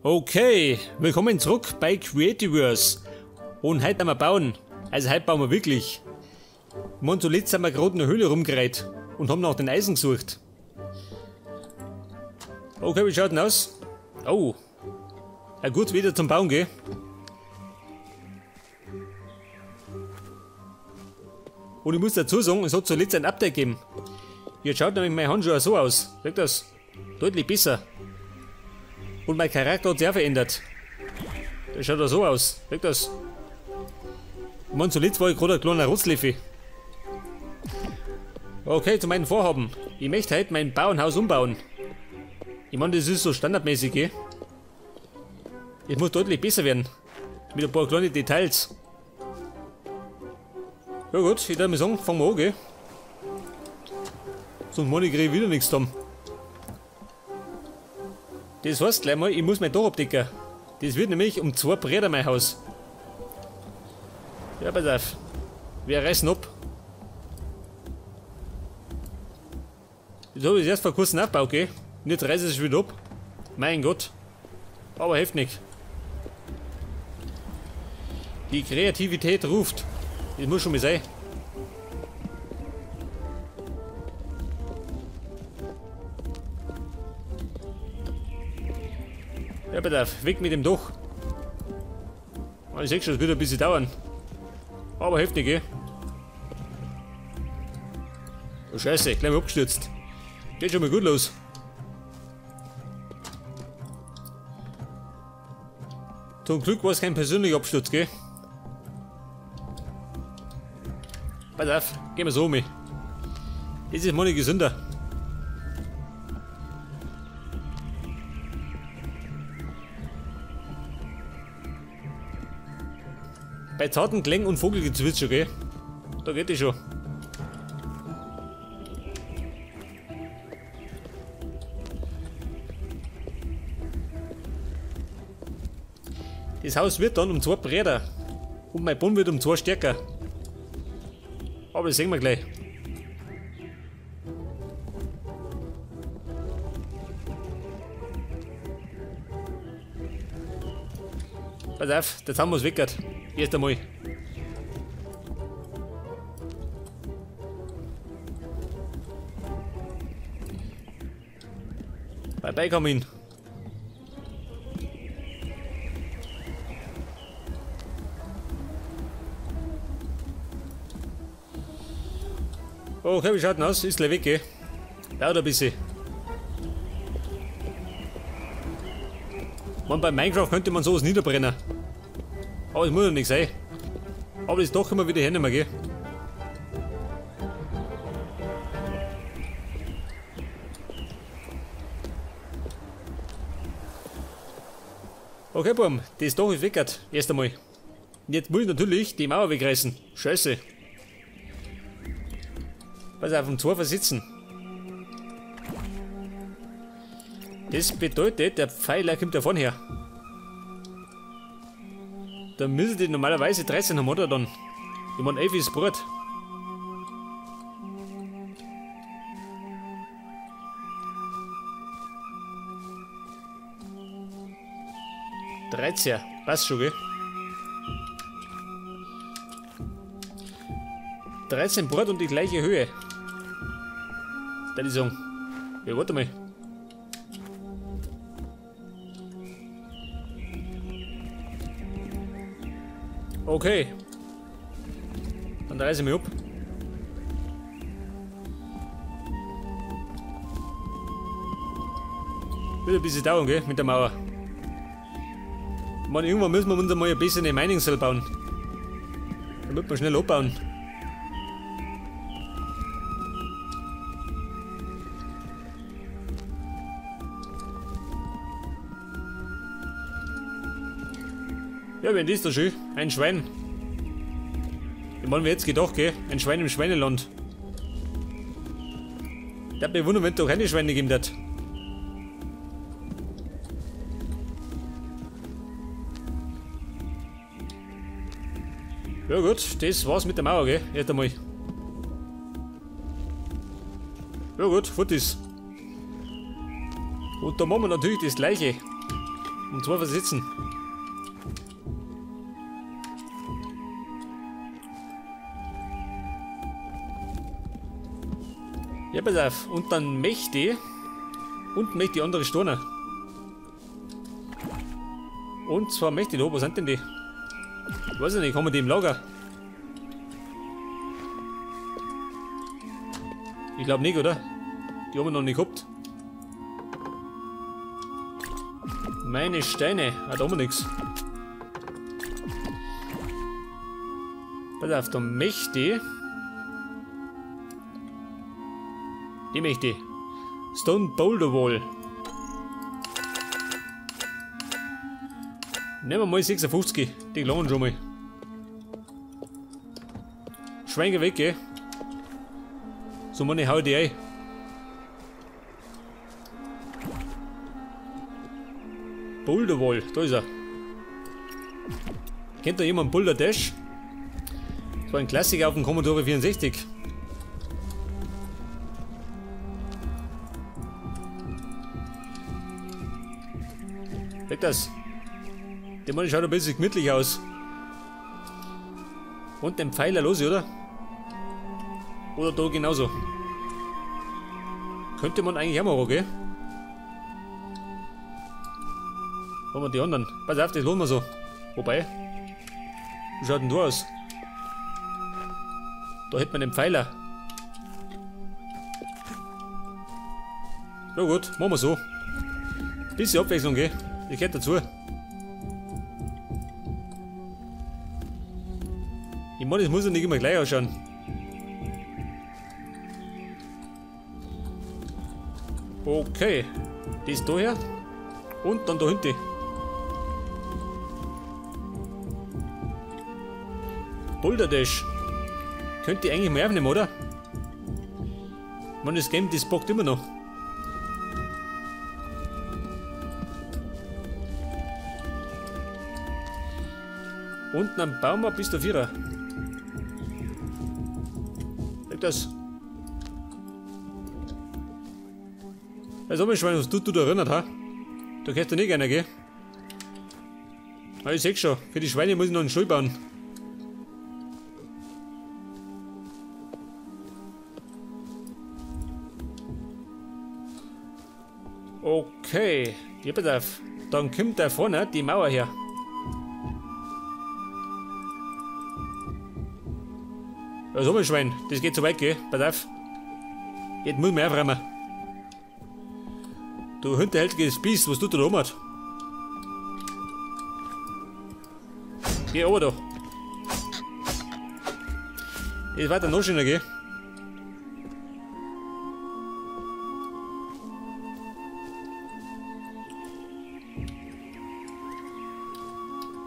Okay, willkommen zurück bei Creativerse. Und heute haben wir bauen. Also heute bauen wir wirklich. Und zuletzt sind wir gerade in der Höhle rumgereiht und haben nach den Eisen gesucht. Okay, wie schaut denn aus? Oh. Ja gut, wieder zum Bauen, gell? Und ich muss dazu sagen, es hat zuletzt ein Update gegeben. Jetzt schaut nämlich mein Handschuh auch so aus. Seht das? Deutlich besser. Und mein Charakter hat sich auch verändert. Der schaut auch so aus. Seht das? Ich meine, zuletzt war ich gerade ein kleiner Rotzleffi. Okay, zu meinen Vorhaben. Ich möchte heute mein Bauernhaus umbauen. Ich meine, das ist so standardmäßig, gell? Es muss deutlich besser werden. Mit ein paar kleinen Details. Ja gut, ich würde mal sagen, fangen wir an, gell? Sonst meine ich kriege wieder nichts zusammen. Das heißt gleich mal, ich muss mein Dach abdecken. Das wird nämlich um 2 Bretter mein Haus. Ja, pass auf. Wir reißen ab. Das habe ich erst vor kurzem aufgebaut, gell? Und jetzt reiße ich es wieder ab. Mein Gott. Aber hilft nicht. Die Kreativität ruft. Das muss schon mal sein. Ja, pass auf, weg mit dem Dach. Ich seh schon, es wird ein bisschen dauern. Aber hilft nicht, gell? Oh Scheiße, gleich mal abgestürzt. Geht schon mal gut los. Zum Glück war es kein persönlicher Absturz, gell? Pass auf, gehen wir so um. Das ist mal gesünder. Bei zarten Klängen und Vogelgezwitscher, gell? Da geht die schon. Das Haus wird dann um 2 breiter. Und mein Boden wird um 2 stärker. Aber das sehen wir gleich. Pass auf, das haben wir es weggehört. Erst einmal. Bye bye, Kamin. Okay, wie schaut denn aus? Ist gleich weg, gell? Dauert ein bisschen. Man, bei Minecraft könnte man sowas niederbrennen. Aber das muss ja nicht sein. Aber das Dach immer wieder hernehmen, gell? Okay, Bum, das Dach ist weg. Erst einmal. Und jetzt muss ich natürlich die Mauer wegreißen. Scheiße. Pass auf, um 2 versitzen. Das bedeutet, der Pfeiler kommt da vorne her. Da müssen die normalerweise 13 haben, oder dann? Ich meine, 11 ist Brot. 13, passt schon, gell? 13 Brot und die gleiche Höhe. Da ich sagen. Ja, warte mal. Okay. Dann reiße ich mich ab. Wird ein bisschen dauern, gell, mit der Mauer. Ich meine, irgendwann müssen wir uns einmal ein bisschen eine Mining Cell bauen. Damit wir schnell abbauen. Ja, wenn das da schön. Ein Schwein. Ich meine, wer jetzt gedacht, gell? Ein Schwein im Schweineland. Ich hab mich wundern, wenn es doch keine Schweine geben hat. Ja gut, das war's mit der Mauer, gell? Erst einmal. Ja gut, fort ist. Und da machen wir natürlich das gleiche. Um 2 versetzen. Ja, pass auf. Und dann möchte ich. Und möchte ich andere Steine. Und zwar möchte ich da, wo sind denn die? Ich weiß nicht, haben wir die im Lager? Ich glaube nicht, oder? Die haben wir noch nicht gehabt. Meine Steine. Ah, da haben wir nichts. Pass auf, da möchte ich. Die möchte ich. Stone Boulder Wall. Nehmen wir mal 56. Die lohnen schon mal. Schweine weg, gell? So meine hau die ein. Boulder Wall, da ist er. Kennt da jemand Boulder Dash? Das war ein Klassiker auf dem Commodore 64. Weg das. Der Mann schaut ein bisschen gemütlich aus. Und den Pfeiler los, oder? Oder da genauso. Könnte man eigentlich auch machen, gell? Machen wir die anderen. Pass auf, das lohnt wir so. Wobei. Wie schaut denn da aus? Da hätte man den Pfeiler. Na gut, machen wir so. Bisschen Abwechslung, gell? Ich gehört dazu. Ich meine, das muss ja nicht immer gleich ausschauen. Okay. Das da her. Und dann da hinten. Boulder Dash. Könnt ihr eigentlich mal aufnehmen, oder? Ich meine, das Game, das bockt immer noch. Unten am Baum bis der Vierer. Leg das. Also, mein Schwein, was du da erinnert, ha? Da kannst du nicht einer, gell? Ah, ich seh schon, für die Schweine muss ich noch einen Stall bauen. Okay, ja, pass auf. Dann kommt da vorne die Mauer her. Also, mein Schwein, das geht zu weit, gell? Pass auf. Jetzt muss man aufräumen. Du hinterhältiges Biest, was tut du da oben? Geh runter da. Das war dann noch schöner, gell?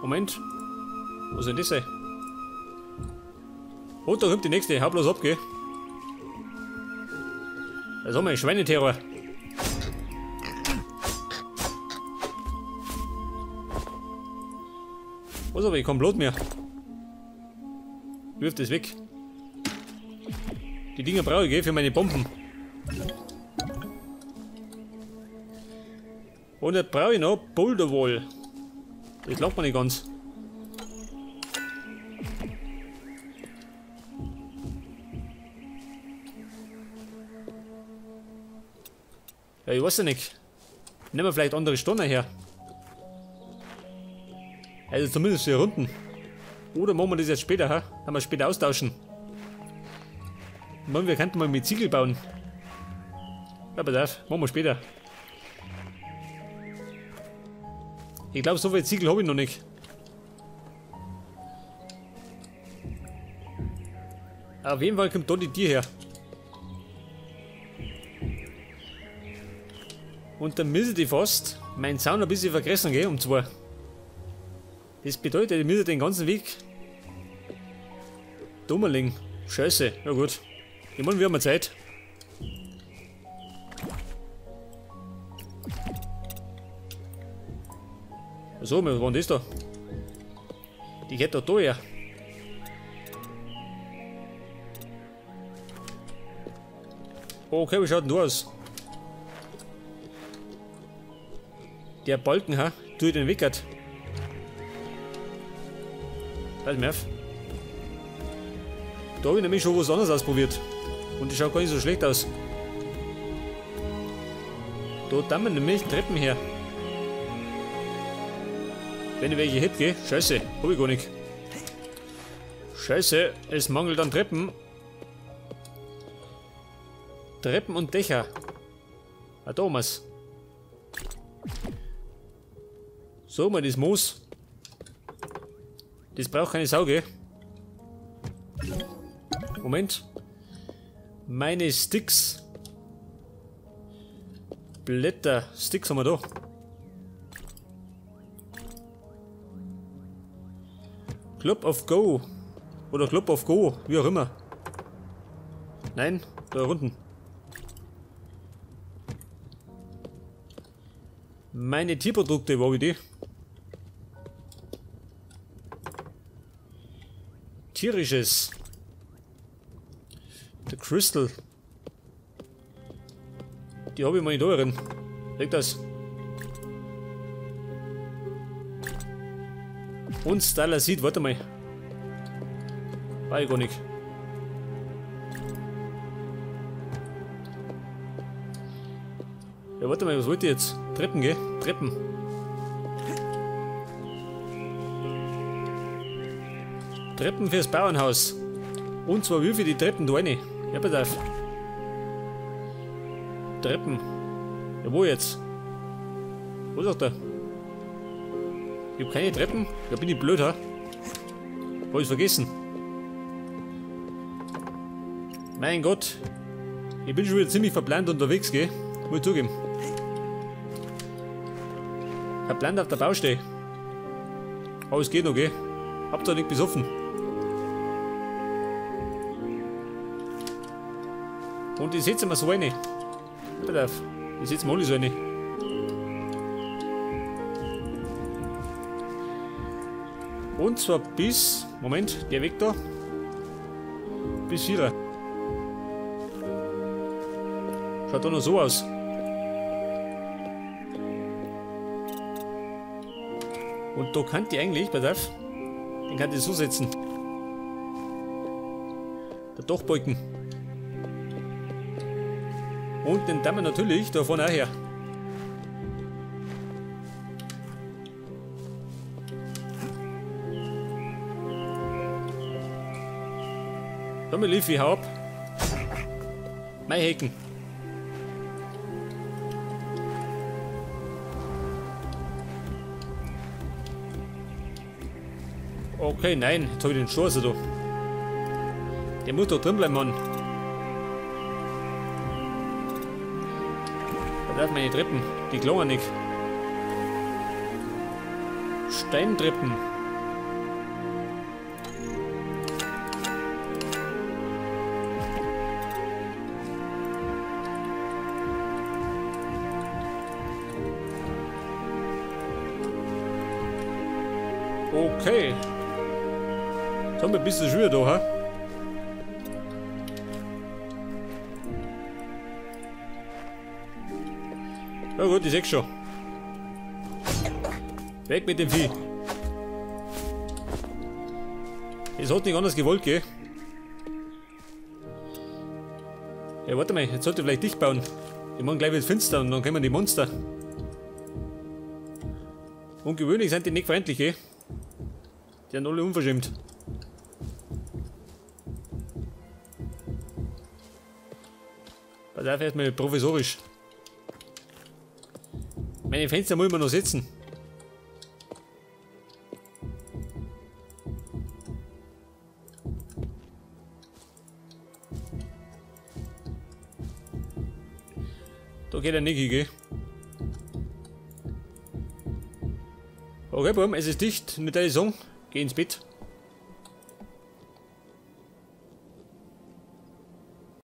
Moment. Was soll denn das sein? Und da kommt die nächste. Hau bloß ab, gell? Das haben wir einen Schweineterror. Was aber, ich komm Blut mehr. Wirf das weg. Die Dinger brauche ich, gell, für meine Bomben. Und jetzt brauche ich noch Boulder Wall. Das lag mir nicht ganz. Ja, ich weiß ja nicht. Nehmen wir vielleicht andere Steine her. Also zumindest hier unten. Oder machen wir das jetzt später, ha? Dann wir später austauschen. Mann, wir könnten mal mit Ziegel bauen. Ja, pass auf, machen wir später. Ich glaube, so viel Ziegel habe ich noch nicht. Auf jeden Fall kommt da die Tür her. Und dann müsste ich fast meinen Zaun ein bisschen vergrößern, gell? Um 2. Das bedeutet, ich müsste den ganzen Weg dummerling. Scheiße, ja gut. Ich meine, wir haben ja Zeit. So, was war denn das da? Die geht doch da her. Okay, wie schaut denn da aus? Der Balken, ha? Tue ich den Wickert. Pass mir auf. Da habe ich nämlich schon was anderes ausprobiert. Und die schaut gar nicht so schlecht aus. Da tun wir nämlich Treppen her. Wenn ich welche hätte, gell? Scheiße, hab ich gar nicht. Scheiße, es mangelt an Treppen. Treppen und Dächer. Ah, Thomas. So, mal das Moos. Das braucht keine Sau, gell? Moment. Meine Sticks. Blätter. Sticks haben wir da. Club of Go. Oder Club of Go, wie auch immer. Nein, da unten. Meine Tierprodukte, wo hab ich die? Tierisches. Der Crystal. Die habe ich mal nicht da drin. Leg das. Und Stalasit, warte mal. War ich gar nicht. Ja, warte mal, was wollt ihr jetzt? Treppen, gell? Treppen. Treppen fürs Bauernhaus. Und zwar wie viel die Treppen da rein? Ja, pass auf. Treppen. Ja, wo jetzt? Wo ist auch der? Ich hab keine Treppen. Da bin ich blöd, ha? Hab ich vergessen. Mein Gott. Ich bin schon wieder ziemlich verplant unterwegs, gell? Muss ich zugeben. Verplant auf der Baustelle. Aber es geht noch, gell? Habt ihr nicht besoffen. Und die setzen wir so rein. Pass auf. Die setzen wir alle so rein. Und zwar bis, Moment, der Weg da, bis 4. Schaut da noch so aus. Und da kann die eigentlich, pass auf, den kann ich so setzen. Der Dachbalken. Und den tun wir natürlich da vorne auch her. Komm, Liffy, hau ab. Mein Hecken. Okay, nein, jetzt habe ich den Stoß da. Der muss doch drin bleiben, Mann. Da darf meine Treppen, die klangen nicht. Steintreppen. Okay. Jetzt haben wir ein bisschen schwer da, ha? Ja gut, ich seh schon. Weg mit dem Vieh. Es hat nicht anders gewollt, gell? Ja, warte mal, jetzt sollte ich vielleicht dicht bauen. Ich mache gleich wieder finster und dann kommen die Monster. Ungewöhnlich sind die nicht freundlich, gell? Die sind alle unverschämt. Pass auf, erstmal provisorisch. Meine Fenster muss ich mir noch setzen. Da geht er nicht hin, gell? Okay, Bumm, es ist dicht. Mit der Saison. Geh ins Bett.